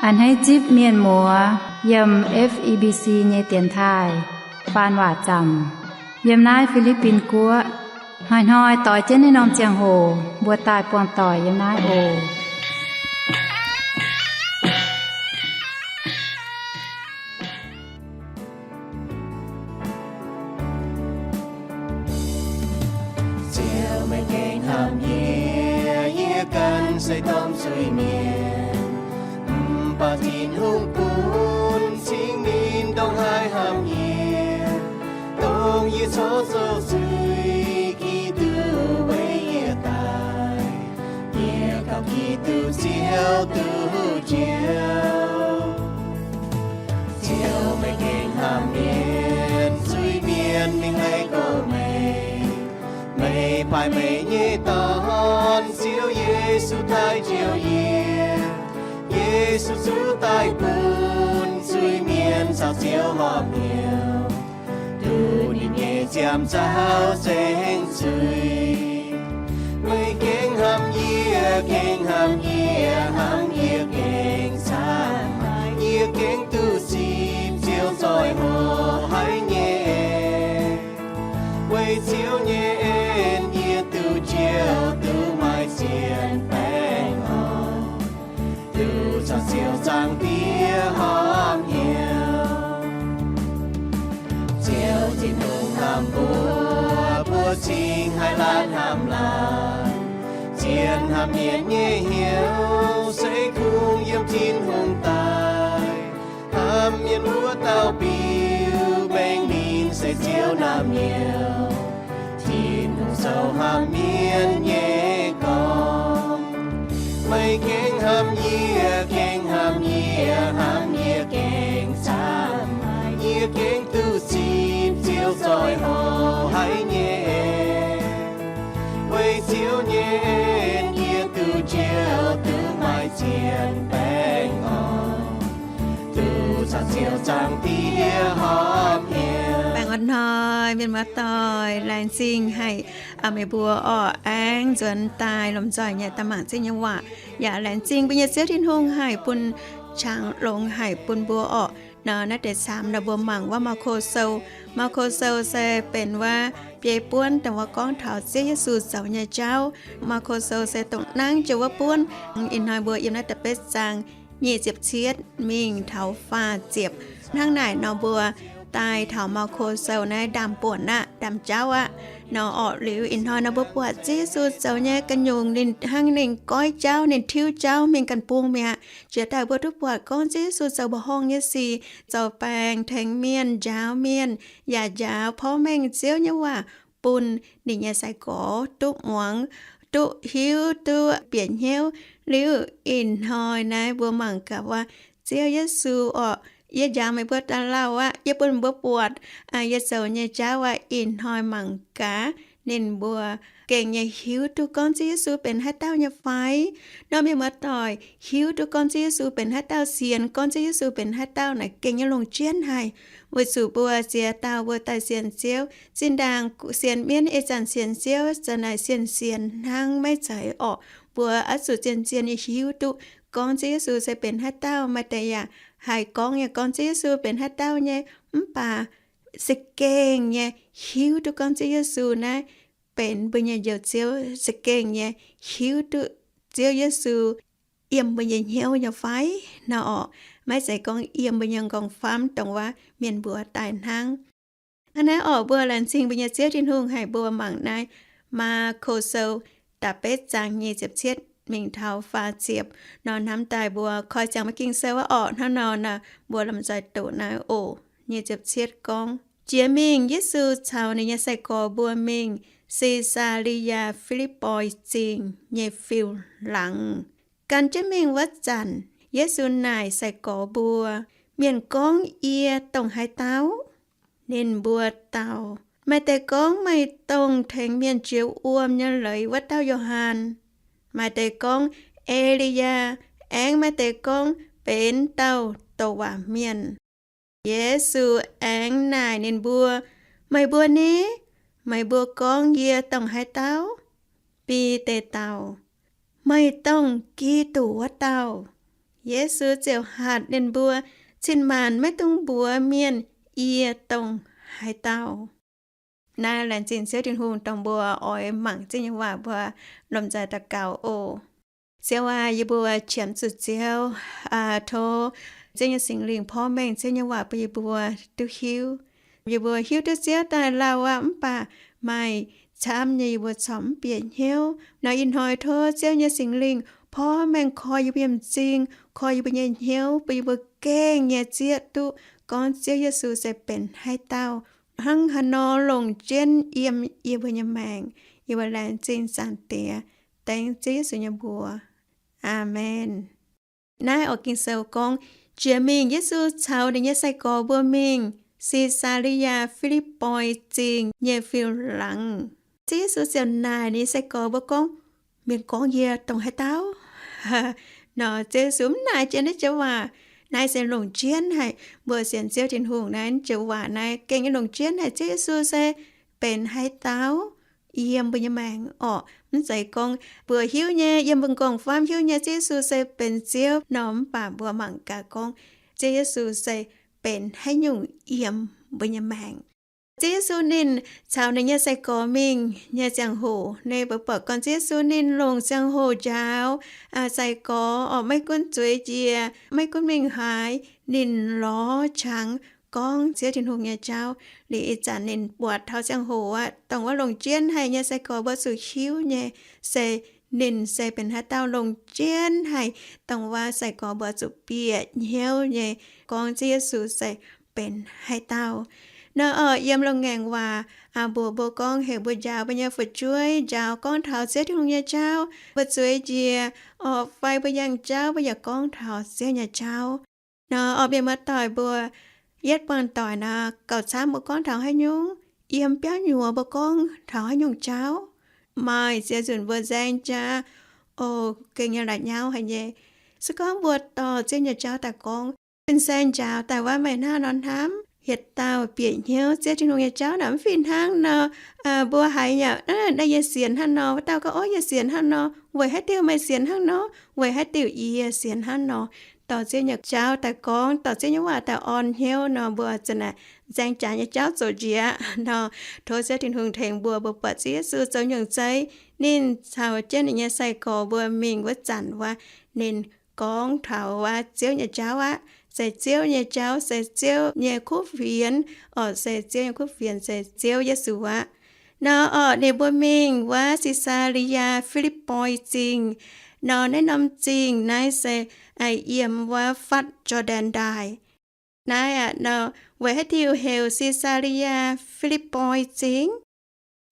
A'hneiv zipv mienh muoz yiem F E B C nyei dienx taaih faan waac zaamc yiem naaiv Fi^li^bin Guoqv. Hnoi-hnoi doix jienv naaiv norm ziangh hoc mbuo daaih buangh doic yiem naaiv oc. Ziouv, meih gengh hnamv yie, yie ganh se domh zuiz-mienh. Mv baac Tin-Hungh bun Singx Lingh dongh haih hnamv yie, dongh yie coqv zoux zuiz, Giduc weic yie daic. Yie gauh Giduc Ziouv duqv njoux. Ziouv, meih gengh hnamv mienh, zuiz-mienh mingh leiz gorx-meih. Meih paaiv meih nyei Dorn, Ziouv Yesu, daaih njoux yie. Yesu zuqc daaih bun zuiz-mienh caux Ziouv horpc hnyouv, duqv ninh nyei nziaamv nzauh ceng zuiz. Meih gengh hnamv yie, gengh hnamv yie, hnamv yie gengh camv haic. Yie gengh duqv zipv Ziouv zoih hoc haic nyei. Weic Ziouv nyei en yie duqv njoux, duqv maaih zien baengh orn, duqv caux Ziouv Zaangc Diex horpc hnyouv. Ziouv Tin-Hungh hnamv mbuo, mbuo cingx haih laanh hnamv laanh. Zien hnamv mienh nyei hnyouv se kungx yiem Tin-Hungh daaih. Hnamv mienh wuov dauh biux mengh ninh se Ziouv naamh nyouz. Tin-Hungh zoux hnamv mienh nyei gorngv. Meih gengh hnamv yie, gengh hnamv yie, hnamv yie gengh camv haic. Yie gengh duqv zipv Ziouv zoih hoc haic nyei. Weic Ziouv nyei en yie duqv njoux, duqv maaih zien baengh orn, duqv caux Ziouv Zaangc Diex horpc hnyouv. Baengh orn hnoi, mienh muoz-doic, laengz zingh haic meih mbuo orqc, aengx nzuonx daaih lomh nzoih nyei daaih mangc Ziouv nyei waac. Yaac laengz zingh mbuo nyei Ziouv Tin-Hungh haic bun qangx longx haic bun mbuo orqc. Nor naaiv deix camv nor mbuo mangc wuov Maako Sou. Maako Sou se benx wuov biei buonv dongh wuov gorngv taux Ziouv Yesu zoux nyei jauv. Maako Sou se dongh nangv jienv wuov buonv. Ih hnoi mbuo yiem naaiv da'betv zaang nyic ziepc cietv mingh taux faah ziepc. Hnangv naaic nor mbuo daaih taux Maako Sou naaiv ndaamv-buonc aqv, ndaamv-jauv aqv. Nor orqc liuz ih hnoi nor mbuo buatc Ziouv Yesu zoux nyei ga'nyungc ninh hnangv ninh goiv jauv, ninh tiuv jauv mingh ganh bung mi'aqv. Jiex daaih mbuo duqv buatc gorngv Ziouv Yesu zoux mbuoqc horngh nyei sic, zoux baengc, tengx mienh, njaaux mienh, yaac njaaux porv mengh Ziouv nyei waac bun ninh nyei sai-gorx duqv muangx, duqv hiuv, duqv bieqc hnyouv. Liuz ih hnoi naaiv mbuo mangc gaax wuov Ziouv Yesu orqc, yie njaaux meih mbuo daaih lauh aqv, yie bun mbuo buatc yie zoux nyei jauv aqv. Ih hnoi mangc gaax ninh mbuo gengh nyei hiuv duqv gorngv Ziouv Yesu benx haaix dauh nyei fai? Nor mienh muoz-doic, hiuv duqv gorngv Ziouv Yesu benx haaix dauh, sienx gorngv Ziouv Yesu benx haaix dauh naaic gengh nyei longc jienv haic. Weic zuqc mbuo ziex dauh mbuo daaih sienx Ziouv, zinh ndaangc sienx mienv ih zanc sienx Ziouv za'naaic sienx sienx hnangv maiv zeiz orqc. Mbuo oix zuqc zien-zien nyei hiuv duqv gorngv Ziouv Yesu se benx haaix dauh. Maaih deix yaac haih gorngv nyei gorngv Ziouv Yesu benx haaix dauh nyei, mv baac za'gengh nyei hiuv duqv gorngv Ziouv Yesu naaiv benx mbuo nyei Njoux Ziouv, za'gengh nyei hiuv duqv Ziouv Yesu yiem mbuo nyei hnyouv nyei fai? Nor orqc, maiv zeiz gorngv yiem mbuo nyei nqorngv-famv dongh wuov mienh mbuox daaih hnangv. Hnangv naaiv orqc, mbuo laengz zingh mbuo nyei Ziouv Tin-Hungh haic. Mbuo mangc naaiv Maako Sou da'betv zaang nyic ziepc cietv mingh taux faah ziepc nor, hnamv daaih mbuo koi ziangx maiv Ging-Sou aqv orqc. Hnangv nor naaic mbuo lomh nzoih doqc naaiv oc. Nyic ziepc cietv gorngv, Jiex mingh Yesu caux ninh nyei sai-gorx mbuo mingh Se^saa^li^yaa Fi^lipv^poi Zingh nyei fiuv-laangz. Gan jienv mingh wuov zanc, Yesu naaic sai-gorx mbuo, Mienh gorngv yie dongh haaix dauh? Ninh mbuo dau, Maaih deix gorngv meih dongh tengx mienh jiex wuom nyei leiz wuov dauh Yo^han. Maaih deix gorngv E^li^yaa, aengx maaih deix gorngv benx dauh douc waac mienh. Yesu aengx naaic ninh mbuo, Meih mbuo ni? Meih mbuo gorngv yie dongh haaix dauh? Bide dau, Meih dongh Giduc wuov dauh. Yesu ziouc hatc ninh mbuo, Cin-maanc maiv dungx mbuox mienh yie dongh haaix dauh. Naaiv laengz zingh Ziouv Tin-Hungh dongh mbuo oix mangc Ziouv nyei waac mbuo lomh nzoih daux gaux oc. Ziouv aac, yie mbuo qiemx zuqc Ziouv, tov Ziouv nyei Singx Lingh porv mengh Ziouv nyei waac bun yie mbuo duqv hiuv. Yie mbuo hiuv duqv Ziouv daaih lauh aqv, mv baac maaih camv nyei yie mbuo corc mv bieqc hnyouv. Nor ih hnoi tov Ziouv nyei Singx Lingh porv mengh koi yie mbuo nyei m'zing, koi yie mbuo nyei hnyouv, bun yie mbuo gengh nyei zieqv duqv gorngv Ziouv Yesu se benx haaix dauh, hnangv haaix nor longc jienv yiem yie mbuo nyei maengc. Yie mbuo laengz zingh Zaangc Diex, dengv Ziouv Yesu nyei mbuox. Aamen. Naaiv oix Ging-Sou gorngv, jiex mingh Yesu caux ninh nyei sai-gorx mbuo mingh Se^saa^li^yaa Fi^lipv^poi Zingh nyei fiuv-laangz. Ziouv Yesu ziouc naaic ninh nyei sai-gorx mbuo gorngv, Mienh gorngv yie dongh haaix dauh? Nor Ziouv Yesu mv naaic jiex naaiv joux waac. Naaiv se longc jienv haic. Mbuo sienx Ziouv Tin-Hungh naaiv joux waac naaiv gengh nyei longc jienv haic Ziouv Yesu se benx haaix dauh yiem mbuo nyei maengc orqc. Mv zeiz gorngv mbuo hiuv nyei, yiem mbuo m'nqorngv-famv hiuv nyei Ziouv Yesu se benx Ziouv nor, mv baac mbuo mangc gaax gorngv Ziouv Yesu se benx haaix nyungc yiem mbuo nyei maengc. Ziouv Yesu ninh caux ninh nyei sai-gorx mingh nyei ziangh hoc, ninh mbuo buatc gorngv Ziouv Yesu ninh longc ziangh hoc njaaux sai-gorx orqc, maiv gunv zueiz njiec, maiv gunv mingh haaix, ninh lorz qangx gorngv Ziouv Tin-Hungh nyei jauv. Liuz ih zanc ninh buatc taux ziangh hoc aqv, dongh wuov longc jienv haic nyei sai-gorx mbuo zuqc hiuv nyei se ninh se benx haaix dauh. Longc jienv haic, dongh wuov sai-gorx mbuo zuqc bieqc hnyouv nyei gorngv Ziouv Yesu se benx haaix dauh. Nor orqc, yiem loz-ngaengc waac mbuox mbuo gorngv heuc mbuo njaaux mbuo nyei fu'jueiv njaaux gorngv taux Ziouv Tin-Hungh nyei jauv. Mbuo zueiz njiec orqc fai mbuo yangh jauv mbuo yaac gorngv taux Ziouv nyei jauv. Nor orqc, mienh muoz-doic mbuo, yietv buangh doic nor gauh camv mbuo gorngv taux haaix nyungc, yiem biauv nyuoz mbuo gorngv taux haaix nyungc jauv, maaih ziex nzunc mbuo nzaeng jaax, o, gengh nyei la'nyauv haic nyei. Se gorngv mbuo dorh Ziouv nyei jauv daaih gorngv, fin-saeng njaaux daaih wuov, meih hnangv nor hnamv, yietc dauh bieqc hnyouv Ziouv Tin-Hungh nyei jauv naaic mv fih hnangv nor, mbuo haiz yaac, naaiv yie sienx hnangv nor, wuov dauh gorngv, o, yie sienx hnangv nor, weic haaix diuc meih sienx hnangv nor, weic haaix diuc yie sienx hnangv nor, dorh Ziouv nyei jauv daaih gorngv, dorh Ziouv nyei waac daaih orn hnyouv nor, mbuo za'naaic nzaeng jaax nyei jauv zoux njiec nor. Tov Ziouv Tin-Hungh tengx mbuo, mbuo buatc Ziouv Yesu zoux nyungc zeiv, ninh caux jienv ninh nyei sai-gorx mbuo mingh wuov zanc wuov, ninh gorngv taux wuov Ziouv nyei jauv aqv, se Ziouv nyei jauv, se Ziouv nyei kuv fienx, orqc, se Ziouv nyei kuv fienx se Ziouv Yesu aqv. Nor orqc, ninh mbuo mingh wuov Se^saa^li^yaa Fi^lipv^poi Zingh. Nor naaiv norm zingh naaiv se yiem wuov fatv Jor^ndaen Ndaaih. Naaiv aqv nor, weic haaix diuc heuc Se^saa^li^yaa Fi^lipv^poi Zingh?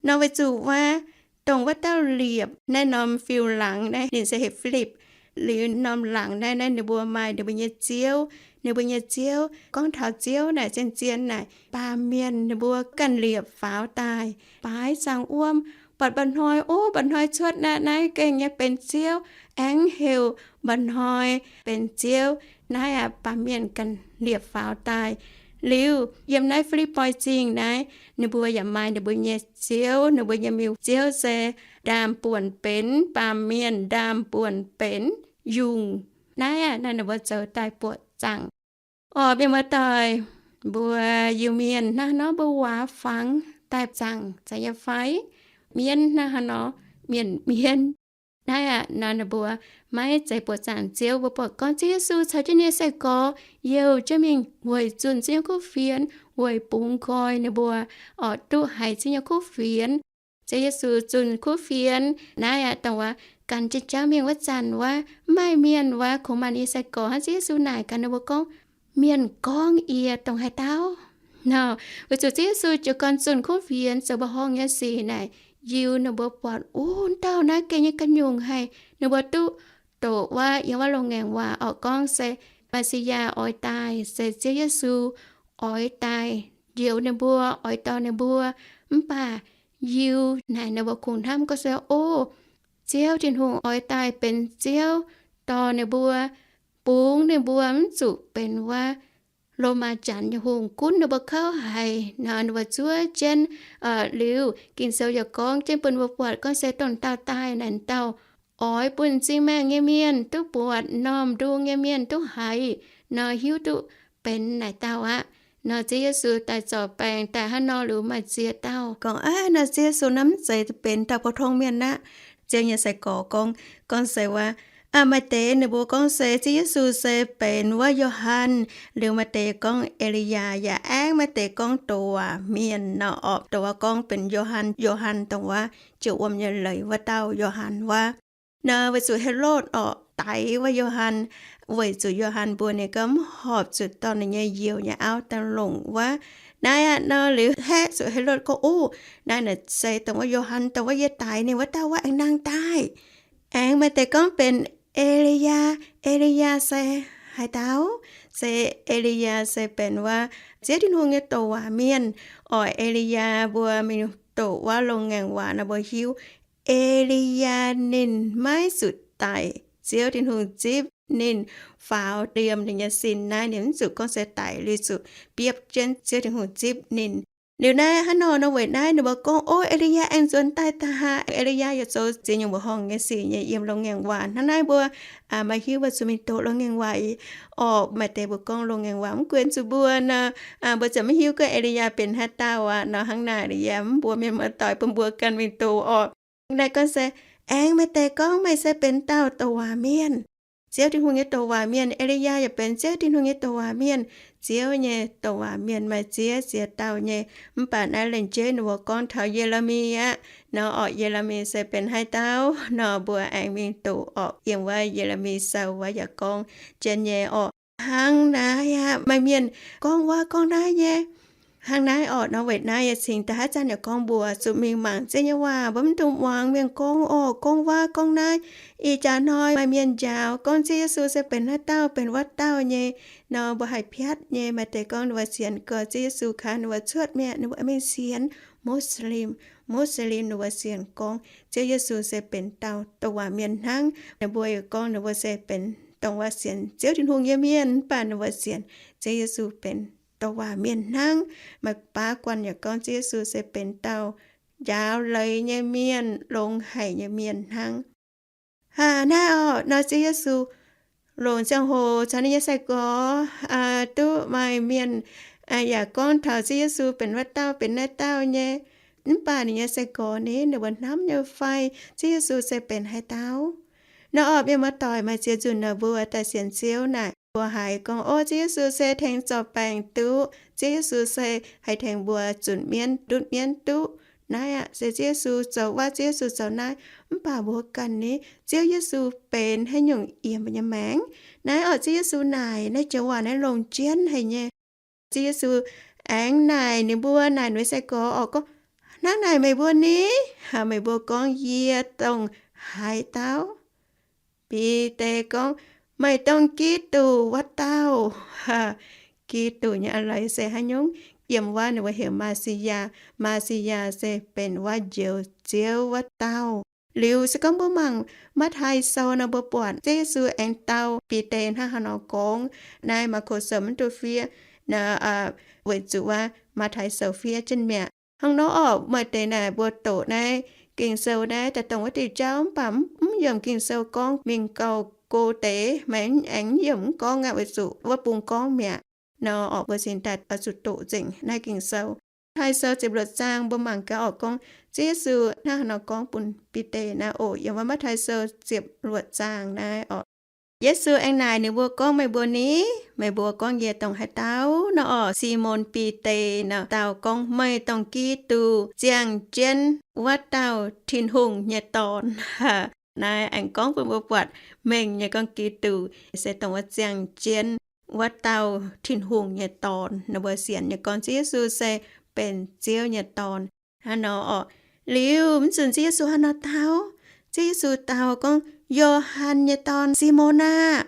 Nor weic zuqc wuov, dongh wuov dauh liepc naaiv norm fiuv-laangz naaiv ninh se heuc Filipv. Liuz norm laangz naaiv, naaiv ninh mbuo maaih ninh mbuo nyei ziouv. Ninh mbuo nyei ziouv, gorngv taux ziouv naaic zien-zien naaic, baamh mienh ninh mbuo ganh liepc faaux daaih baaix zaangc wuom, buatc mba'hnoi, o, mba'hnoi cuotv naaiv, naaiv gengh nyei benx ziouv, aengx heuc mba'hnoi benx ziouv. Naaiv aqv, baamh mienh ganh liepc faaux daaih. Liuz yiem naaiv Filipv^poi Zingh naaiv, ninh mbuo yaac maaih ninh mbuo nyei ziouv, ninh mbuo nyei miuc-ziouv se Ndaam Buonc Benx, baamh mienh Ndaam Buonc Benx Yungh. Naaiv aqv, naaiv ninh mbuo zoux daaih buoqc zaangc. Orqc, mienh muoz-doic, mbuo Iu-Mienh hnangv haaix nor mbuo waac fangx daaih zaangc zeiz nyei fai? Mienv hnangv haaix nor, mienh mienv. Naaiv aqv, nor ninh mbuo maiv zeiz buoqc zaangc Ziouv. Mbuo buatc gorngv Ziouv Yesu caux jienv ninh nyei sai-gorx youh jienv mingh weic zunh Ziouv nyei kuv fienx, weic bungx nqoi ninh mbuo oix duqv haiz Ziouv nyei kuv fienx. Ziouv Yesu zunh kuv fienx naaiv aqv, dongh wuov gan jienv jauv mingh wuov zanc wuov, mv maaih mienh wuov, kungx maaih ninh nyei sai-gorx hnangv. Ziouv Yesu naaic gaax ninh mbuo gorngv, Mienh gorngv yie dongh haaix dauh? Nor, weic zuqc Ziouv Yesu jiez gorn zunh kuv fienx zoux mbuoqc horngh nyei sic naaic, yiu ninh mbuo buatc, o, wuov dauh naaiv gengh nyei ganh nyungc haic. Ninh mbuo duqv doqc wuov yiem wuov loz-ngaengc waac oix gorngv se Messiah oix daaih, se Ziouv Yesu oix daaih njoux ninh mbuo, oix dorh ninh mbuo. Mv baac yiu naaic ninh mbuo kungx hnamv gorngv se, o, Ziouv Tin-Hungh oix daaih benx Ziouv dorh ninh mbuo, bungx ninh mbuo mv zuqc benx wuov Lomaa Janx nyei hungh gunv ninh mbuo kouv haic nor, ninh mbuo zuov jienv. Liuz Ging-Sou yaac gorngv jienv bun mbuo buatc gorngv se dongh dauh daaih naaic, dauh oix bun m'zing maengh nyei mienh duqv buatc, m'normh nduqc nyei mienh duqv haiz, nor hiuv duqv benx naaic dauh aqv. Nor Ziouv Yesu daaih zorc baengc daaih hnangv nor liuz maaih ziex dauh gorngv, Aav, nor Ziouv Yesu naaiv mv zeiz benx dauh pou-tong mienh aqv. Ziouv nyei sai-gorx gorngv, gorngv se wuov, aa, maaih deix ninh mbuo gorngv se Ziouv Yesu se benx wuov Yo^han, liuz maaih deix gorngv E^li^yaa, yaac aengx maaih deix gorngv douc waac mienh nor orqc. Douc waac gorngv benx Yo^han, Yo^han dongh wuov jiu wuom nyei leiz wuov dauh Yo^han wuov. Nor weic zuqc Helotv orqc daix wuov Yo^han, weic zuqc Yo^han mbuox ninh gorngv mv horpc zuqc dorh ninh nyei youz nyei auv daaih longc wuov. Naaiv aqv, nor liuz haeqv zuqc Helotv gorngv, Uv, naaiv naaic se dongh wuov Yo^han, dongh wuov yie daix ninh wuov dauh wuov aengx nangh daaih. Aengx maaih deix gorngv benx E^li^yaa. E^li^yaa se haaix dauh? Se E^li^yaa se benx wuov Ziouv Tin-Hungh nyei douc waac mienh. Oc, E^li^yaa mbuo mingh doqc wuov longx-ngaengc waac nor mbuo hiuv, E^li^yaa ninh maiv zuqc daic. Ziouv Tin-Hungh zipv ninh faaux liemh ninh nyei sin naaiv, ninh mv zuqc gorngv se daic, liuz zuqc biopv jienv Ziouv Tin-Hungh zipv ninh. Liuz naaiv hnangv nor nor weic naaiv ninh mbuo gorngv, Ov, E^li^yaa aengx nzuonx daaih da'haav. E^li^yaa yaac zoux ziex nyungc mbuoqc horngh nyei sic nyei yiem longx-ngaengc waac. Hnangv naaiv mbuo maaih hiuv mbuo zuqc mingh doqc longx-ngaengc waac orqc. Maaih deix mbuo gorngv longx-ngaengc waac mv gunv zuqc mbuo nor, mbuo ziouc maiv hiuv gorngv E^li^yaa benx haaix dauh aqv nor. Hnangv naaic yaac mv mbuox mienh muoz-doic bun mbuo ganh mingh doqc orqc. Naaiv gorngv se, aengx maaih deix gorngv meih se benx dauh douc waac mienh. Ziouv Tin-Hungh nyei douc waac mienh. E^li^yaa yaac benx Ziouv Tin-Hungh nyei douc waac mienh. Ziouv nyei douc waac mienh maaih ziex ziex dauh nyei. Mv baac naaiv lengc jeiv ninh mbuo gorngv taux Ye^le^mi aqv. Nor orqc, Ye^le^mi se benx haaix dauh nor mbuo aengx mingh doqc orqc. Yiem wuov Ye^le^mi sou wuov yaac gorngv jienv nyei orqc. Hnangv naaiv aqv, maaih mienh gorngv wuov gorngv naaiv nyei. Hnangv naaiv orqc, nor weic naaiv yie cingx da'haav zanc yaac gorngv mbuox zuqc mingh mangc Ziouv nyei waac, mbuo mv dungx muangx mienh gorngv orqc, gorngv wuov gorngv naaiv. Ih jaax hnoi maaih mienh njaaux gorngv Ziouv Yesu se benx naaiv dauh benx wuov dauh nyei. Nor mbuo haih piatv nyei. Maaih deix gorngv ninh mbuo sienx gorx Ziouv Yesu kaaix ninh mbuo cuotv mi'aqv, ninh mbuo mingh sienx Muslim. Muslim ninh mbuo sienx gorngv Ziouv Yesu se benx dauh douc waac mienh hnangv. Ninh mbuo yaac gorngv ninh mbuo se benx dongh wuov sienx Ziouv Tin-Hungh nyei mienh, mv baac ninh mbuo sienx Ziouv Yesu benx douc waac mienh hnangv. Maaih baav guanh yaac gorngv Ziouv Yesu se benx dauh njaaux leiz nyei mienh, longx haic nyei mienh hnangv. Aa, naaiv orqc, nor Ziouv Yesu longc ziangh hoc caux ninh nyei sai-gorx duqv maaih mienh yaac gorngv taux Ziouv Yesu benx wuov dauh benx naaiv dauh nyei. Mv baac ninh nyei sai-gorx ni, ninh mbuo hnamv nyei fai Ziouv Yesu se benx haaix dauh? Nor orqc, mienh muoz-doic, maaih ziex nzunc naaic mbuo daaih sienx Ziouv naaic, mbuo haiz gorngv, Ov, Ziouv Yesu se tengx zorc baengc duqv. Ziouv Yesu se haih tengx mbuo zunc mienv, ndutv mienv duqv. Naaiv aqv se Ziouv Yesu zoux wuov, Ziouv Yesu zoux naaiv. Mv baac mbuo ganh ni, Ziouv Yesu benx haaix nyungc yiem mbuo nyei maengc? Naaiv orqc, Ziouv Yesu naaic naaiv joux waac naaiv longx jienv haic nyei. Ziouv Yesu aengx naaic ninh mbuo, naaic ninh sai-gorx orqc, gorngv, Hnangv naaic meih mbuo ni, meih mbuo gorngv yie dongh haaix dauh? Bide gorngv, Meih dongh Giduc wuov dauh. Giduc nyei a'leiz se haaix nyungc? Yiem wuov ninh mbuo heuc Maa^si^yaa. Maa^si^yaa se benx wuov Njoux Ziouv wuov dauh. Liuz se gorngv mbuo mangc Matv^tai Sou nor, mbuo buatc Ziouv Yesu aengx dau Bide hnangv haaix nor gorngv. Naaiv Maako Sou mv duqv fiev, weic zuqc wuov Matv^tai Sou fiev jienv mi'aqv. Hnangv nor orqc, maaih deix naaic mbuo doqc naaiv Ging-Sou naaiv daaih dongh wuov diuh jauv, mv baac mv yiemc Ging-Sou gorngv mingh gauh go deix, maaih aengx mv yiemc mv gorngv aqv, weic zuqc wuov bung gorngv mi'aqv. Nor orqc, mbuo cingx daaih oix zuqc doqc nzengc naaiv Ging-Sou. Matv^tai Sou ziepc luoqc zaang mbuo mangc gaax orqc, gorngv Ziouv Yesu hnangv haaix nor gorngv bun Bide naaiv oc. Yiem wuov Matv^tai Sou ziepc luoqc zaang naaiv orqc. Yesu aengx naaic ninh mbuo gorngv, Meih mbuo ni? Meih mbuo gorngv yie dongh haaix dauh? Nor orqc, Simon Bide nor dau gorngv, Meih dongh Giduc, ziangh jienv wuov dauh Tin-Hungh nyei Dorn. Naaiv aengx gorngv bun mbuo buatc mengh nyei gorngv Giduc se dongh wuov ziangh jienv wuov dauh Tin-Hungh nyei Dorn. Ninh mbuo sienx nyei gorngv Ziouv Yesu se benx Ziouv nyei Dorn. Hnangv nor orqc, liuz mv zunc Ziouv Yesu hnangv nor dau. Ziouv Yesu dau gorngv, Yo^han nyei dorn, Simon aah!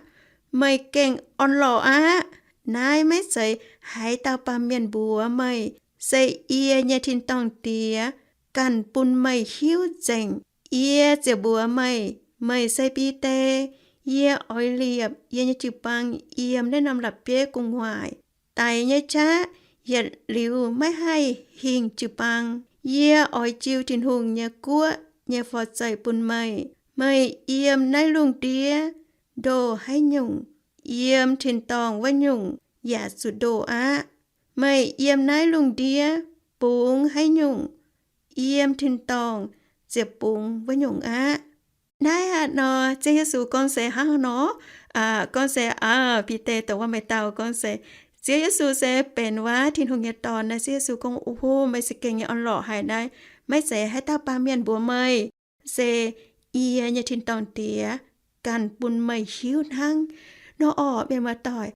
Meih gengh orn-lorqc aqv. Naaiv maiv zeiz haaix dauh baamh mienh mbuox meih. Se yie nyei tin-dorngh Diex ganh bun meih hiuv nzengc. Yie ziouc mbuox meih, meih se Bide. Yie oix liepc yie nyei jiu-baang yiem naaiv norm la'bieiv gu'nguaaic. Daix nyei qaqv yietc liuz maiv haih hingh jiu-baang. Yie oix jiu Tin-Hungh nyei guoqv nyei forv-zeih bun meih. Meih yiem naaiv lungh ndiev ndoh haaix nyungc, yiem tin-dorngh wuov nyungc yaac zuqc ndoh aqv. Meih yiem naaiv lungh ndiev bungx haaix nyungc, yiem tin-dorngh ziouc bungx wuov nyungc aqv. Naaiv aqv nor, Ziouv Yesu gorngv se hnangv nor, gorngv se, Bide, dongh wuov meih dau gorngv se, Ziouv Yesu se benx wuov Tin-Hungh nyei Dorn naaiv. Ziouv Yesu gorngv, O, meih za'gengh nyei orn-lorqc haic naaiv. Maiv zeiz haaix dauh baamh mienh mbuox meih, se yie nyei tin-dorngh Diex ganh bun meih hiuv hnangv. Nor orqc, mienh muoz-doic,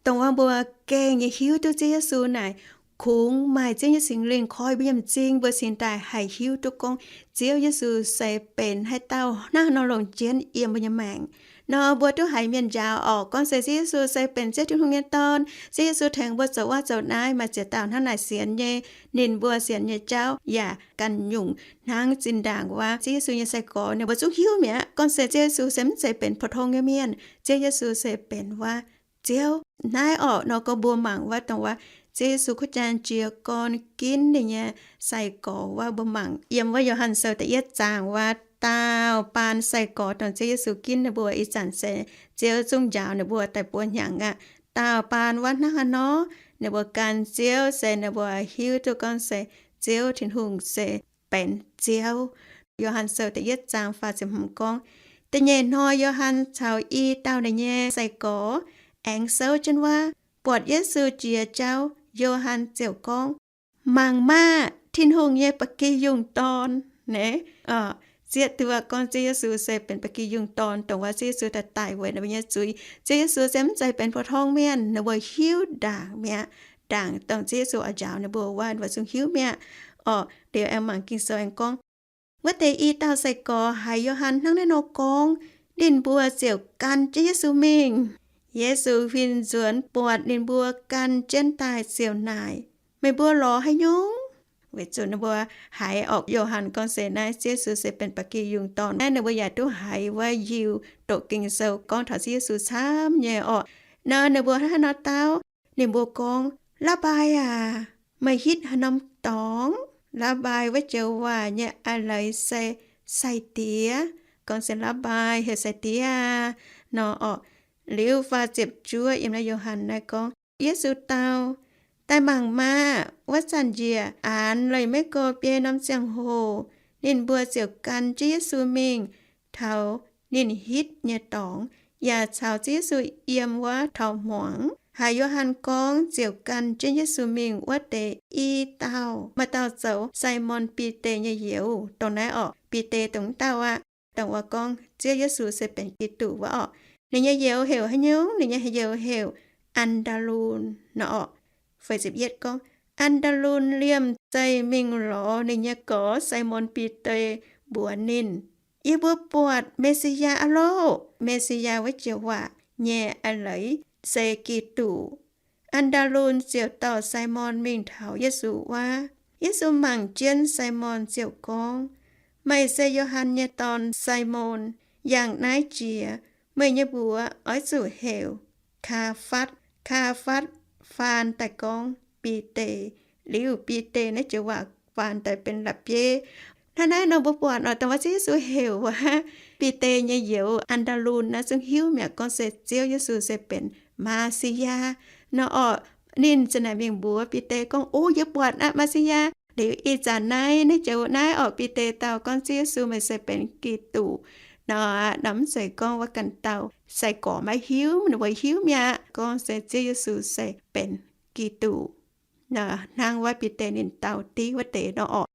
dongh wuov mbuo gengh nyei hiuv duqv Ziouv Yesu naaic, kungx maaih Ziouv nyei Singx Lingh koi mbuo nyei m'zing, mbuo cingx daaih haih hiuv duqv gorngv Ziouv Yesu se benx haaix dauh hnangv nor longc jienv yiem mbuo nyei maengc. Nor mbuo duqv haiz mienh njaaux orqc, gorngv se Ziouv Yesu se benx Ziouv Tin-Hungh nyei Dorn. Ziouv Yesu tengx mbuo zoux wuov zoux naaiv. Maaih ziex dauh hnangv naaic sienx nyei, ninh mbuo sienx nyei jauv yaac ganh nyungc hnangv zinh ndaangc wuov Ziouv Yesu nyei sai-gorx, ninh mbuo zungv hiuv mi'aqv gorngv se Ziouv Yesu se maiv zeiz benx pou-tong nyei mienh. Ziouv Yesu se benx wuov Ziouv. Naaiv orqc nor gorngv mbuo mangc wuov dongh wuov Ziouv Yesu kuv jaan jiez gorn ginv ninh nyei sai-gorx wuov, mbuo mangc yiem wuov Yo^han Sou da'yietv zaang wuov, daauh baan sai-gorx dongh Ziouv Yesu ginv ninh mbuo ih zanc se Ziouv zungv njaaux ninh mbuo daaih buo hnyangx aqv. Daauh baan wuov hnangv haaix nor, ninh mbuo gan Ziouv se ninh mbuo hiuv duqv gorngv se Ziouv Tin-Hungh se benx Ziouv. Yo^han Sou da'yietv zaang faah ziepc hmz gorngv, Da'nyeic hnoi Yo^han caux i dauh ninh nyei sai-gorx aengx souv jienv wuov, buatc Yesu jiex jauv. Yo^han ziouc gorngv, Mangc maah! Tin-Hungh nyei ba'gi yungh dorn. Naaiv zieqv duqv gorngv Ziouv Yesu se benx ba'gi yungh dorn, dongh wuov Ziouv Yesu daaih daic weic ninh mbuo nyei zuiz. Ziouv Yesu se maiv zeiz benx pou-tong mienh. Ninh mbuo hiuv ndaangc mi'aqv. Ndaangc dongh Ziouv Yesu oix njaaux ninh mbuo wuov, ninh mbuo zungv hiuv mi'aqv. Orqc, liuz aengx mangc Ging-Sou aengx gorngv, wuov deix i dauh sai-gorx haiz Yo^han hnangv naaiv nor gorngv, ninh mbuo ziouc gan jienv Yesu mingh. Yesu huin nzuonx buatc ninh mbuo gan jienv daaih ziouc naaic, Meih mbuo lorz haaix nyungc? Weic zuqc ninh mbuo haiz orqc, Yo^han gorngv se naaiv Ziouv Yesu se benx ba'gi yungh dorn. Naaiv ninh mbuo yaac duqv haiz wuov Yiuh doqc Ging-Sou gorngv taux Ziouv Yesu camv nyei orqc. Nor ninh mbuo hnangv haaix nor dau? Ninh mbuo gorngv, La'baai aac, meih hitv haaix norm dorngx? La'baai wuov joux waac nyei a'leiz se Sai-Diex. Gorngv se La'baai heuc Sai-Diex nor orqc. Liuz faah ziepc juov yiem naaiv Yo^han naaiv gorngv, Yesu dau, Daaih mangc maah! Wuov zanc njiec aanx leih maiv go biei norm ziangh hoc, ninh mbuo ziouc gan jienv Yesu mingh taux ninh hitv nyei dorngx, yaac caux Ziouv Yesu yiem wuov taux hmuangx. Haiz Yo^han gorngv ziouc gan jienv Yesu mingh wuov deix i dauh, maaih dauh zoux Simon Bide nyei youz. Dongh naaiv orqc, Bide dongh wuov dauh aqv. Dongh wuov gorngv Ziouv Yesu se benx Giduc wuov orqc. Ninh nyei youz heuc haaix nyungc? Ninh nyei youz heuc An^ndaa^lun nor orqc. Feix ziepc yietv gorngv, An^ndaa^lun liemh zeih mingh lorz ninh nyei gorx Simon Bide, mbuox ninh, Yie mbuo buatc Me^si^yaa aqv loh! Me^si^yaa wuov joux waac nyei a'leiz se Giduc. An^ndaa^lun ziouc dorh Simon mingh taux Yesu wuov. Yesu mangc jienv Simon ziouc gorngv, Meih se Yo^han nyei dorn, Simon. Yangh naaiv jiex meih nyei mbuox oix zuqc heuc Kaa^fatv. Kaa^fatv faan daaih gorngv Bide. Liuz Bide naaiv joux waac faan daaih benx la'bieiv. Hnangv naaiv nor mbuo buatc oc, dongh wuov Ziouv Yesu heuc wuov Bide nyei youz An^ndaa^lun naaiv zungv hiuv mi'aqv gorngv se Ziouv Yesu se benx Maa^si^yaa nor orqc. Ninh ziouc naaic mingh mbuox Bide gorngv, O, yie buatc aqv, Maa^si^yaa. Liuz ih zanc naaiv, naaiv joux naaiv orqc, Bide dau gorngv Ziouv Yesu meih se benx Giduc nor, mv zeiz gorngv wuov ganh dauh sai-gorx maiv hiuv, ninh mbuo hiuv mi'aqv gorngv se Ziouv Yesu se benx Giduc. Hnangv wuov Bide ninh dau div wuov deix nor orqc.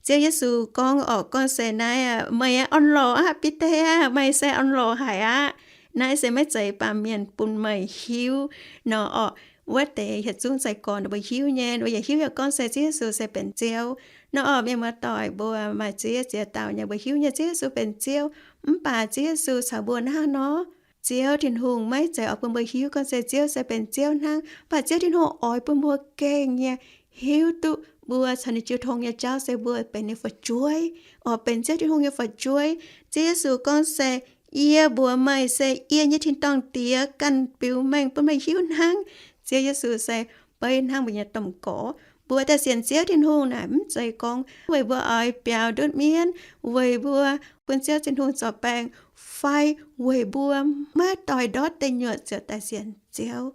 Ziouv Yesu gorngv orqc, gorngv se naaiv, Meih orn-lorqc aqv, Bide aah! Meih se orn-lorqc haic aqv. Naaiv se maiv zeiz baamh mienh bun meih hiuv nor orqc. Wuov deix yietc zungv sai-gorx ninh mbuo hiuv nyei, ninh mbuo yaac hiuv yaac gorngv se Ziouv Yesu se benx Ziouv nor orqc. Mienh muoz-doic, mbuo maaih ziex ziex dauh nyei mbuo hiuv nyei Ziouv Yesu benx Ziouv. Mv baac Ziouv Yesu caux mbuo hnangv nor, Ziouv Tin-Hungh maiv zeiz oix bun mbuo hiuv gorngv se Ziouv se benx Ziouv hnangv, mv baac Ziouv Tin-Hungh oix bun mbuo gengh nyei hiuv duqv mbuo caux ninh jiu tong nyei jauv se mbuo benx ninh fu'jueiv, oix benx Ziouv Tin-Hungh nyei fu'jueiv. Ziouv Yesu gorngv se, Yie mbuox meih se yie nyei tin-dorngh Diex ganh biux mengh bun meih hiuv hnangv. Ziouv Yesu se beiv hnangv mbuo nyei domh gorx. Mbuo daaih sienx Ziouv Tin-Hungh naaic mv zeiz gorngv weic mbuo oix biaux ndutv mienv, weic mbuo bun Ziouv Tin-Hungh zorc baengh, fai weic mbuo maiv doix ndortv deic nyuoqc ziouc daaih sienx Ziouv.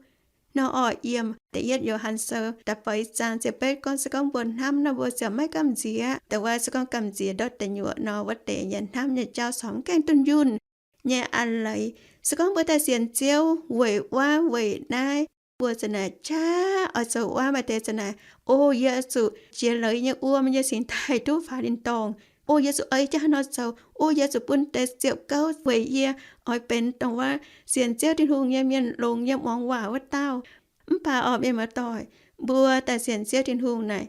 Nor orqc, yiem da'yietv Yo^han Sou da'feix zaang ziepc betv gorngv, se gorngv mbuo hnamv nor, mbuo ziouc maiv gamh nziex. Dongh wuov se gorngv gamh nziex ndortv deic nyuoqc nor, wuov deix nyei hnamv nyei jauv corc mv gaengh dunh yunh nyei aqv leiz. Se gorngv mbuo daaih sienx Ziouv weic wuov weic naaiv, mbuo za'naaic qaqv oix zoux wuov, maaih deix za'naaic, O, yie zuqc jiex leiz nyei wuom yie cingx daaih duqv faaux tin-dorngh. O, yie zuqc ei jienv haaix nor zoux. O, yie zuqc bun deix ziepc gouv weic yie oix benx dongh wuov sienx Ziouv Tin-Hungh nyei mienh longx nyei muangx waac wuov dauh. Mv baac orqc, mienh muoz-doic, mbuo daaih sienx Ziouv Tin-Hungh naaic,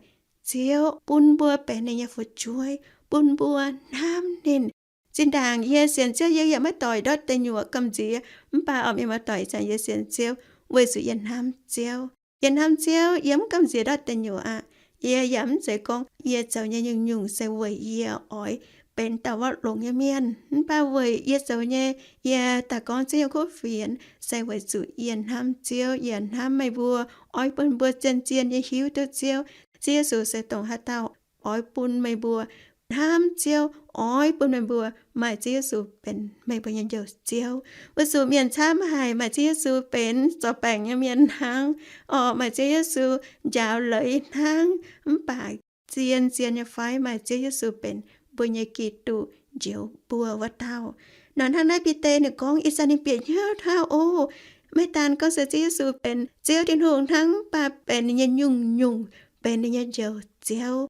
Ziouv bun mbuo benx ninh nyei fu'jueiv, bun mbuo hnamv ninh. Zinh ndaangc yie sienx Ziouv, yie yaac maiv doix ndortv deic nyuoqc gamh nziex. Mv baac orqc, mienh muoz-doic, zanc yie sienx Ziouv weic zuqc yie hnamv Ziouv. Yie hnamv Ziouv, yie mv gamh nziex ndortv deic nyuoqc aqv. Yie yaac mv zeiz gorngv yie zoux nyei nyungc-nyungc se weic yie oix benx dauh wuov longx nyei mienh. Mv baac weic yie zoux nyei, yie daaih gorngv Ziouv nyei kuv fienx se weic zuqc yie hnamv Ziouv. Yie hnamv meih mbuo oix bun mbuo zien-zien nyei hiuv duqv Ziouv. Ziouv Yesu se dongh haaix dauh oix bun meih mbuo hnamv Ziouv, oix bun meih mbuo maaih Ziouv Yesu benx meih mbuo nyei Njoux Ziouv. Weic zuqc mienh camv haic maaih Ziouv Yesu benx zorc baengc nyei mienh hnangv, orqc, maaih Ziouv Yesu njaaux leiz hnangv. Mv baac zien-zien nyei fai maaih Ziouv Yesu benx mbuo nyei Giduc, Njoux mbuo wuov dauh. Nor hnangv naaiv Bide ninh gorngv, ih zanc ninh bieqc hnyouv hnangv oc. Maiv daan gorngv se Ziouv Yesu benx Ziouv Tin-Hungh hnangv, mv baac benx ninh nyei nyungc-nyungc, benx ninh nyei Njoux Ziouv.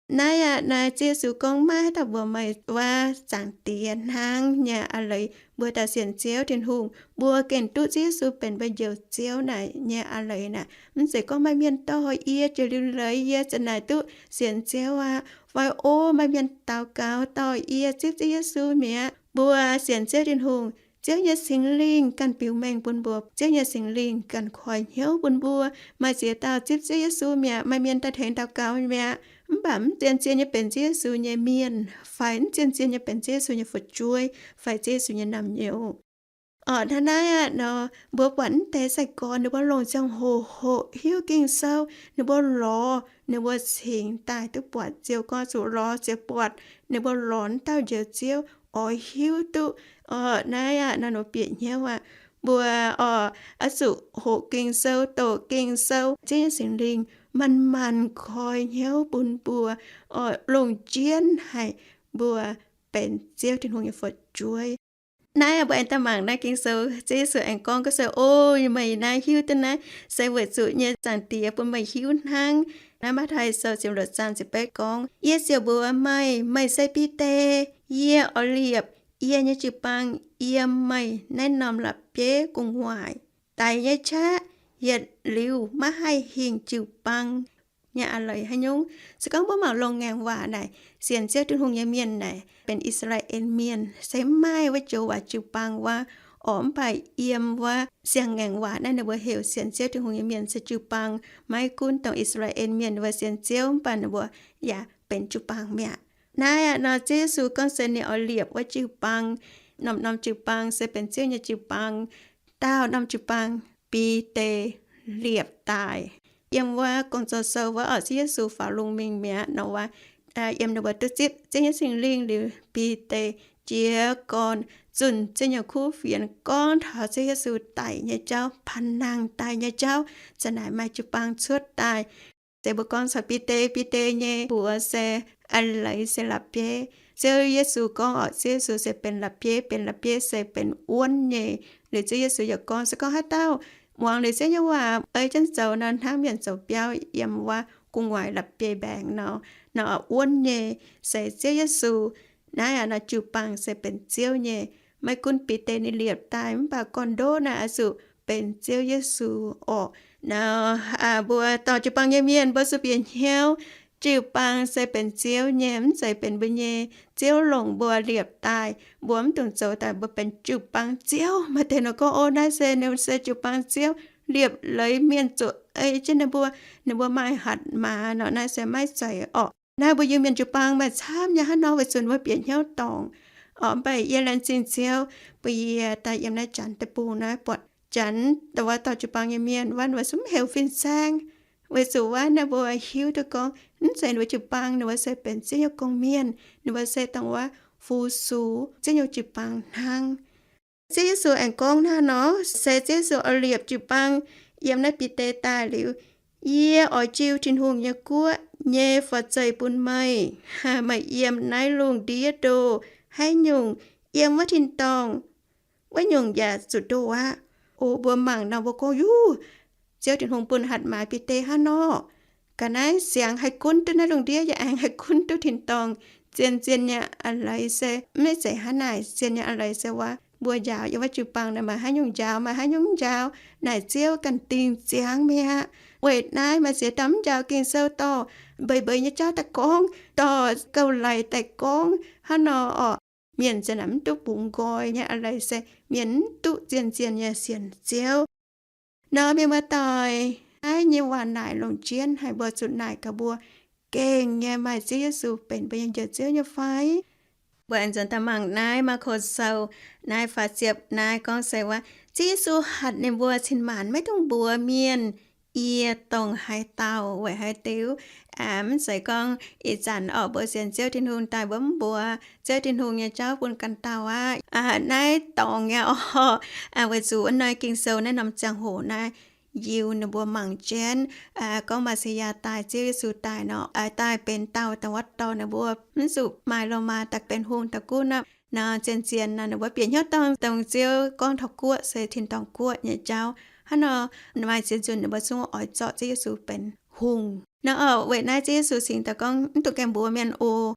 Naaiv aqv, naaiv Ziouv Yesu gorngv, maiv haaix dauh mbuox meih wuov Zaangc Diex hnangv nyei aqv leiz. Mbuo daaih sienx Ziouv Tin-Hungh, mbuo gengh duqv Ziouv Yesu benx mbuo Njoux Ziouv naaic nyei aqv leiz naaic. Mv zeiz gorngv maaih mienh dorh yie jiex liuz leiz yie za'naaic duqv sienx Ziouv aqv. Fai o, maaih mienh daux gaux dorh yie zipv Ziouv Yesu mi'aqv. Mbuo sienx Ziouv Tin-Hungh, Ziouv nyei Singx Lingh ganh biux mengh bun mbuo. Ziouv nyei Singx Lingh ganh koi hnyouv bun mbuo. Maaih ziex dauh zipv Ziouv Yesu mi'aqv. Maaih mienh daaih tengx daux gaux mi'aqv. Mv baac mv zien-zien nyei benx Ziouv Yesu nyei mienh, fai mv zien-zien nyei benx Ziouv Yesu nyei fu'jueiv, fai Ziouv Yesu nyei naamh nyouz. Orqc, hnangv naaiv aqv nor, mbuo buatc mv deix sai-gorx ninh mbuo longc ziangh hoc hoqc hiuv Ging-Sou, ninh mbuo lorz, ninh mbuo cingx daaih duqv buatc Ziouv gorngv zuqc lorz ziouc buatc. Ninh mbuo lorz wuov dauh Njoux Ziouv, oix hiuv duqv. Orqc, naaiv aqv nor, ninh mbuo bieqc hnyouv aqv. Mbuo, orqc, oix zuqc hoqc Ging-Sou, doqc Ging-Sou, Ziouv nyei Singx Lingh manc-manc koi hnyouv bun mbuo, orqc, longc jienv haic mbuo benx Ziouv Tin-Hungh nyei fu'jueiv. Naaiv aqv, mbuo aengx daaih mangc naaiv Ging-Sou, Ziouv Yesu aengx gorngv ga'naaiv se, O, meih naaiv hiuv duqv naaiv se weic zuqc yie nyei Zaangc Diex bun meih hiuv hnangv. Naaiv Matv^tai Sou ziepc luoqc zaang ziepc betv gorngv, Yie ziouc mbuox meih, meih se Bide. Yie oix liepc yie nyei jiu-baang yiem meih naaiv norm la'bieiv gu'nguaaic. Daic nyei qaqv yietc liuz maiv haih hingh jiu-baang nyei aqv leiz haaix nyungc. Se gorngv mbuo mangc longx ngaengc waac naaic, sienx Ziouv Tin-Hungh nyei mienh naaic, benx I^saa^laa^en Mienh, se mv maaih wuov joux waac jiu-baang wuov. Orqc, mv baac yiem wuov siang-ngaengc waac naaiv ninh mbuo heuc sienx Ziouv Tin-Hungh nyei mienh se jiu-baang. Maiv gunv dongh I^saa^laa^en Mienh ninh mbuo sienx Ziouv, mv baac ninh mbuo yaac benx jiu-baang mi'aqv. Naaiv aqv nor, Ziouv Yesu gorngv se ninh oix liepc wuov jiu-baang. Norm-norm jiu-baang se benx Ziouv nyei jiu-baang. Daauh norm jiu-baang, Bide, liepc daaih. Yiem wuov Gong-Zoh Sou wuov orqc, Ziouv Yesu faaux lungh mingh mi'aqv nor wuov, yiem ninh mbuo duqv zipv Ziouv nyei Singx Lingh liuz, Bide jiez gorn zunh Ziouv nyei kuv fienx gorngv taux Ziouv Yesu daic nyei jauv, panh nangh daaih nyei jauv, za'naaic maaih jiu-baang cuotv daaih. Se mbuo gorngv caux Bide, Bide nyei mbuox se, a'leiz se la'bieiv. Ziouv Yesu gorngv orqc, Ziouv Yesu se benx la'bieiv, benx la'bieiv se benx wuonv nyei. Liuz Ziouv Yesu yaac gorngv, se gorngv haaix dauh muangx liuz Ziouv nyei waac ei jienv zoux nor, hnangv mienh zoux biauv yiem wuov gu'nguaaic la'bieiv mbaengx nor, nor wuonv nyei se Ziouv Yesu. Naaiv aqv nor, jiu-baang se benx Ziouv nyei. Maiv gunv Bide ninh liepc daaih, mv baac gorn-ndoqv naaiv oix zuqc benx Ziouv Yesu orqc. Nor, mbuo dorh jiu-baang nyei mienh mbuo zuqc bieqc hnyouv, jiu-baang se benx Ziouv nyei, mv zeiz benx mbuo nyei. Ziouv longc mbuo liepc daaih, mbuo mv dungx zoux daaih mbuo benx jiu-baang ziouv. Maaih deix nor gorngv, O, naaiv se, ninh se jiu-baang ziouv, liepc leiz mienh zuqc ei jienv ninh mbuo, ninh mbuo maaih hatc maaz nor, naaiv se maiv zeiz orqc. Naaiv mbuo Iu-Mienh jiu-baang maaih camv nyei hnangv nor, weic zuqc mbuo bieqc hnyouv dorngc orqc. Mv baac yie laengz zingh Ziouv, mbuo yie daaih yiem naaiv Janx deic-bung naaiv buatc Janx dongh wuov dorh jiu-baang nyei mienh wuov, ninh mbuo zungv mv heuc fin-saeng. Weic zuqc wuov naaiv mbuo hiuv duqv gorngv mv zeiz ninh mbuo jiu-baang, ninh mbuo se benx Ziouv nyei gong-mienh, ninh mbuo se dongh wuov fu-sux, Ziouv nyei jiu-baang hnangv. Ziouv Yesu aengx gorngv hnangv nor, se Ziouv Yesu oix liepc jiu-baang yiem naaiv Bide daaih liuz, Yie oix jiu Tin-Hungh nyei guoqv nyei forv-zeih bun meih. Meih yiem naaiv lungh ndiev ndoh haaix nyungc, yiem wuov tin-dorngh wuov nyungc yaac zuqc ndoh aqv. O mbuo mangc nor mbuo gorngv, Yuv, Ziouv Tin-Hungh bun hatc maaz Bide hnangv nor. Ga'naaiv siangx haih gunv duqv naaiv lungh ndiev, yaac aengx haih gunv duqv tin-dorngh. Zien-zien nyei a'leiz se maiv zeiz hnangv naaic. Zien nyei a'leiz se waac mbuo njaaux yiem wuov jiu-baang naaic maaih haaix nyungc njaaux, maaih haaix nyungc njaaux, naaic Ziouv ganh dingh ziangx mi'aqv. Weic naaiv maaih ziex dauh mv njaaux Ging-Sou dorh mbeix mbeix nyei jauv daaih gorngv, dorh gauh laic daaih gorngv hnangv nor orqc. Mienh za'naaic mv duqv bungx nqoi nyei a'leiz se mienh mv duqv zien-zien nyei sienx Ziouv. Nor mienh muoz-doic, naaiv nyei waac naaic longc jienv haic, mbuo zuqc naaic gaax mbuo gengh nyei maaih Ziouv Yesu benx mbuo nyei Njoux Ziouv nyei fai? Mbuo aengx nzuonx daaih mangc naaiv Maako Sou naaiv faah ziepc naaiv gorngv se waac Ziouv Yesu hatc ninh mbuo cin-maanc maiv dungx mbuox mienh, Yie dongh haaix dauh weic haaix diuc. Mv zeiz gorngv ih zanc orqc mbuo sienx Ziouv Tin-Hungh daaih mbuo mv mbuox Ziouv Tin-Hungh nyei jauv bun ganh dauh aqv. Naaiv dorngx nyei orqc, weic zuqc wuov naaiv Ging-Sou naaiv norm ziangh hoc naaiv yiu ninh mbuo mangc jienv gorngv Messiah daaih, Ziouv Yesu daaih nor, daaih benx dauh dongh wuov dorh ninh mbuo mv zuqc maaih Lomaa daaih benx hungh daaih gunv aqv. Nor zien-zien nor ninh mbuo bieqc hnyouv dorngh dongh Ziouv gorngv taux guoqv se tin-dorngh guoqv nyei jauv. Hnangv nor maaih ziex nzunc ninh mbuo zungv oix zorqv Ziouv Yesu benx hungh. Nor orqc weic naaiv Ziouv Yesu cingx daaih gorngv mv dungx gaengh mbuox mienh oc.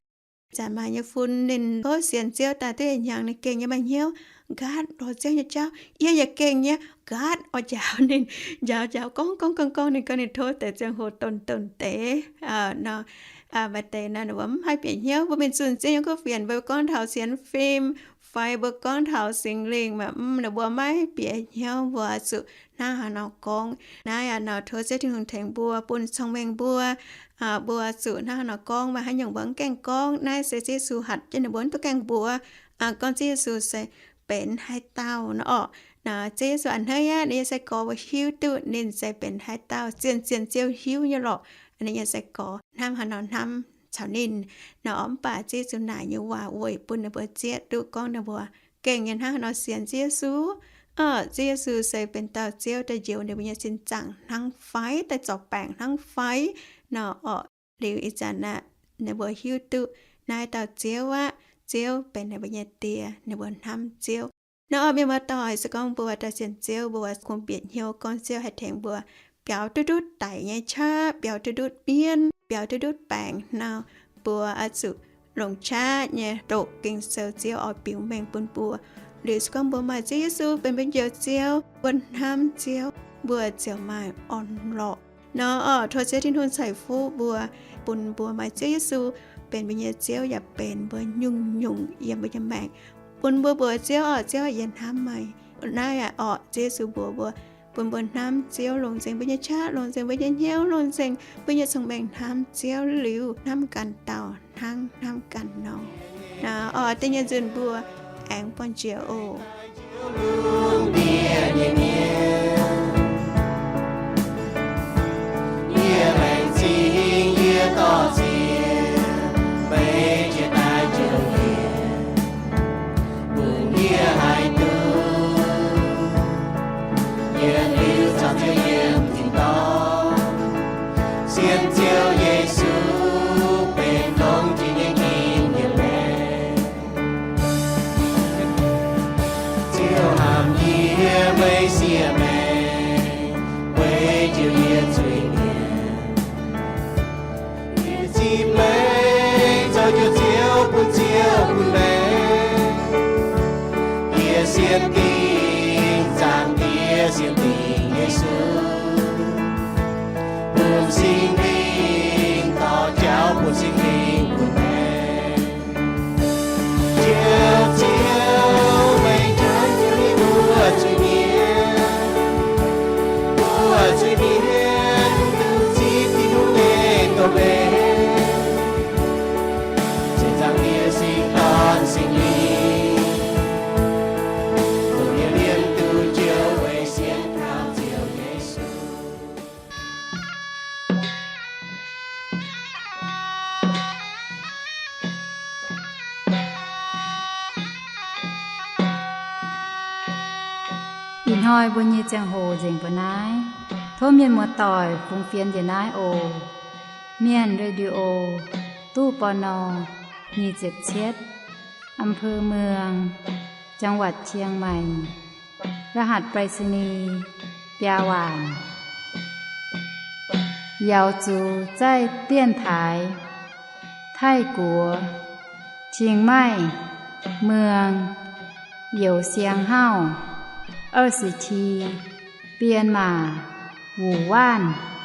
Zanc maaih nyei fun ninh kouv sienx Ziouv daaih duqv yietc hnyangx ninh gengh nyei maaih hnyouv nqaatv lorz Ziouv nyei jauv. Yie yaac gengh nyei nqaatv oix njaaux ninh, njaaux njaaux gorngv gorngv gorngv gorngv ninh gau ninh tov deix ziangh hoc donx donx deix nor. Maaih deix nor ninh mbuo mv haih bieqc hnyouv. Mbuo mingh zunh Ziouv nyei kuv fienx mbuo gorngv taux sienx fim fai mbuo gorngv taux Singx Lingh maaih mv ninh mbuo maiv bieqc hnyouv. Mbuo zuqc hnangv haaix nor gorngv. Naaiv aqv nor tov Ziouv Tin-Hungh tengx mbuo, bun cong-mengh mbuo. Mbuo zuqc hnangv haaix nor gorngv, maaih haaix nyungc mbuo mv gaengh gorngv. Naaiv se Ziouv Yesu hatc jienv ninh mbuo mv duqv gaengh mbuox gorngv Ziouv Yesu se benx haaix dauh nor orqc. Naaiv Ziouv Yesu a'hneiv aqv, ninh nyei sai-gorx mbuo hiuv duqv ninh se benx haaix dauh. Zien-zien Ziouv hiuv nyei lorqc ninh nyei sai-gorx hnamv haaix nor hnamv caux ninh nor orqc. Mv baac Ziouv Yesu naaic nyei waac weic bun ninh mbuo zieqv duqv gorngv ninh mbuo gengh nyei hnangv haaix nor sienx Ziouv Yesu. Ziouv Yesu se benx dauh Ziouv daaih njoux ninh mbuo nyei sin zaangc hnangv fai, daaih zorc baengc hnangv fai nor orqc. Liuz ih zanc aqv, ninh mbuo hiuv duqv naaiv dauh Ziouv aqv. Ziouv benx ninh mbuo nyei Die, ninh mbuo hnamv Ziouv. Nor orqc mienh muoz-doic, se gorngv mbuo daaih sienx Ziouv, mbuo kungx bieqc hnyouv gorngv Ziouv haih tengx mbuo biaux duqv ndutv daic nyei qaqv, biaux duqv ndutv mienv, biaux duqv ndutv baengc nor, mbuo oix zuqc longc qaqv nyei doqc Ging-Sou, Ziouv oix biux mengh bun mbuo. Liuz se gorngv mbuo maaih Ziouv Yesu benx mbuo njoux Ziouv, mbuo hnamv Ziouv, mbuo ziouc maaih orn-lorqc. Nor orqc tov Ziouv Tin-Hungh ceix fuqv mbuo, bun mbuo maaih Ziouv Yesu benx mbuo nyei Ziouv yaac benx mbuo nyungc-nyungc yiem mbuo nyei maengc. Bun mbuo mbuox Ziouv orqc, Ziouv, yie hnamv meih. Naaiv aqv orqc Ziouv Yesu mbuox mbuo, bun mbuo hnamv Ziouv longc nzengc mbuo nyei qaqv, longc nzengc mbuo nyei hnyouv, longc nzengc mbuo nyei cong-mengh hnamv Ziouv liuz hnamv ganh dauh hnangv hnamv ganh nor. Nor orqc da'nyeic nzunc mbuo aengx buangh jiex oc. Yie laengz zingh yie dorh ziex, meih jiex daaih njoux yie, bun yie haih duqv yietc liuz caux Ziouv yiem tin-dorngh, sienx Ziouv Yesu benx longx jiex nyei njien-youh maengc. Ziouv hnamv yie, meih siev maengc, weic njoux yie zuiz-mienh. Yie zipv meih zoux njoux Ziouv bun ziouv bun maengc. Yie sienx dingc Zaangc Diex, sienx dingc Yesu, bun Singx Lingh dorh jauv, bun Singx Lingh bun maengc. Ziouv, Ziouv, meih njoux yie mbuo zuiz-mienh, mbuo zuiz-mienh duqv zipv Tin-Hungh nyei doz-leiz. Ziouv Zaangc Diex, Singx Dorn, Singx Lingh, dongh yie mienh duqv Ziouv weic sienx kaux Ziouv Yesu. Ih hnoi mbuo nyei ziangh hoc nzengc mbuo naaiv. Tov mienh muoz-doic fungx fienx njiec naaiv oc. Mienh Radio, ตู้ ปณ. nyic ziepc cietv, อำเภอเมือง จังหวัดเชียงใหม่ รหัสไปรษณีย์ biaa waanc. Yaux zuqc zaih dienx taaix Taiv-Guoqv, Qing Maih, Mueng, Youz Siang Hauv, 二十七, Bienh Maac, Wuc Waanv.